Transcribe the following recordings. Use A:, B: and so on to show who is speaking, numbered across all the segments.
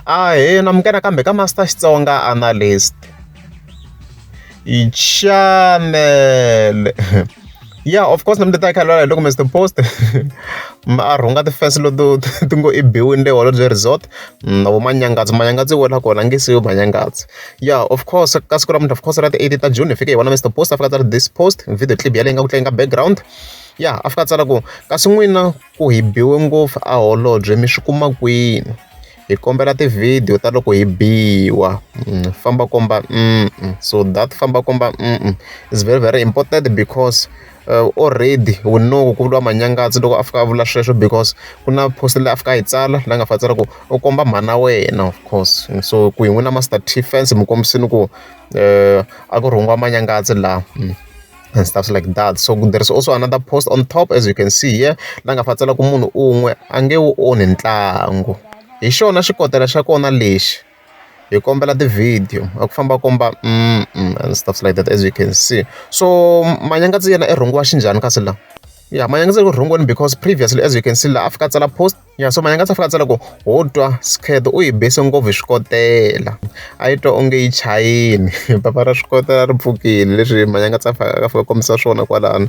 A: Ahee namukela kambe ka Master Xitsonga Analyst channel. Yeah, of course namita kha lwala hi loko Mr Post a rhunga ti-fence leto ti ngo i biwini le Holobye Resort na vo Manyangatsi. Manyangatsi wela kona a nge siyi Manyangatsi. Yeah, of course ka siku ra namuntlha, of course ra ti-8 ta June, hi fike hi vona Mr Post a fika a tsala this post, video clip yaleyi nga ku tlanga background. Ya a fika a tsala ku kasi n'wina ku hi biwe ngopfu a Holobye mi swi kuma kwini? Hi kombela tivhidiyo ta loko hi biwa. Famba komba so that famba komba is very very important because already we know ku vuriwa Manyangatsi loko a fika a vula sweswo, because ku na post leyi a fika a yi tsala la nga fika a tsala ku u komba mhana wena. Of course, so ku hi n'wina Master T fans mi kombisini ku a ku rhungiwa Manyangatsi laha and stuff like that. So there is also another post on top, as you can see here, la nga fa tsala ku munhu un'we a nge wu onhi ntlangu, hi xona xikotela xa kona lexi, hi kombela tivhidiyo a ku famba komba and stuff like that, as you can see. So Manyangatsi yena i rhungiwa xinjhani kasi la? Ya, Manyangatsi ku rhungiweni because previously, as you can see la, a fika a tsala post. Ya, so Manyangatsi a fika a tsala ku ho twa Sikheto u hi bese ngopfu hi swikotela, a yi twa onge yi chayini papa ra swikotela ri pfukile, leswi Manyangatsi a fika a kombisa swona kwalano.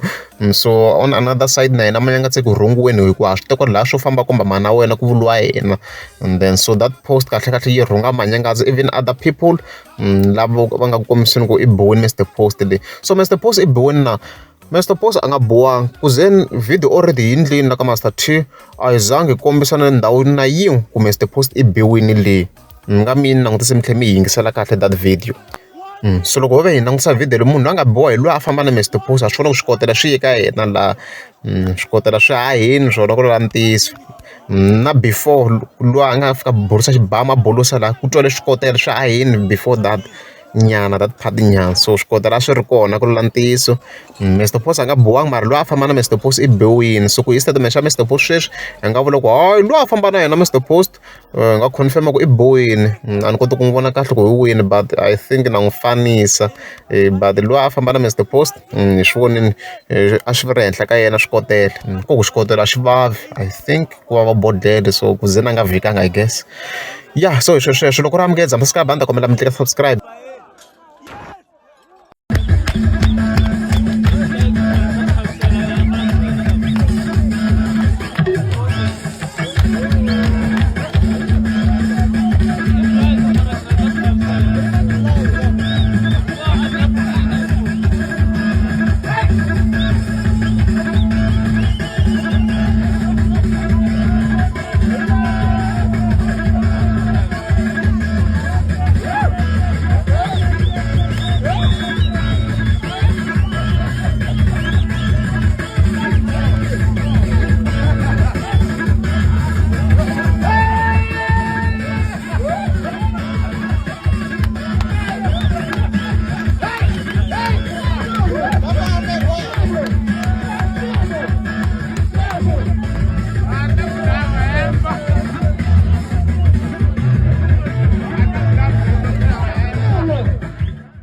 A: So on another side, na yena Manyangatsi ku rhungiweni, hikuva ha swi tiva ku laha swo famba komba mhana wena ku vuriwa yena. And then so that post kahle kahle yi rhunga Manyangatsi, even other people lava va nga ku kombiseni ku i biwini Mr Post leyi. So Mr Post i biwini na? Mr Post a nga biwangi ku ze video already yi ndlini la ka Master T a yi zangi yi kombisa na ndhawu na yin'we ku Mr Post i biwini leyi. Mi nga mi langutise mi tlhela mi yi yingisela kahle that video. So loko ho ve hi langutisa video leyi, munhu loyi a nga biwa hi loyi a famba na Mr Post. Ha swi vona ku swikotela swi ye ka yena laha, swikotela swi hahini swona ku ri ntiyiso. Na before luwa a nga fika burisa xibamu a bulusa laha ku twale swikotela swi hahini before that nyana, that part nyana. So swikotela a swi ri kona ku lula ntiyiso. Mr Post a nga biwangi, mara loyi a famba na Mr Post i biwini. So ku hi statement xa Mr Post sweswi, hi nga vula ku hayi, loyi a famba na yena Mr Post hi nga confirm ku i biwini. A ni koti ku n'wi vona kahle ku hi wini, but I think na n'wi fanisa, but loyi a famba na Mr Post hi swi vonini a swi ri henhla ka yena swikotela ku xikotela a xi vavi. I think ku vava bodlele, so ku ze na nga vhikanga, I guess. Yeah, so hi sweswo. Loko ri amukela, subscribe, a ni ta kombela mi tlika subscribe.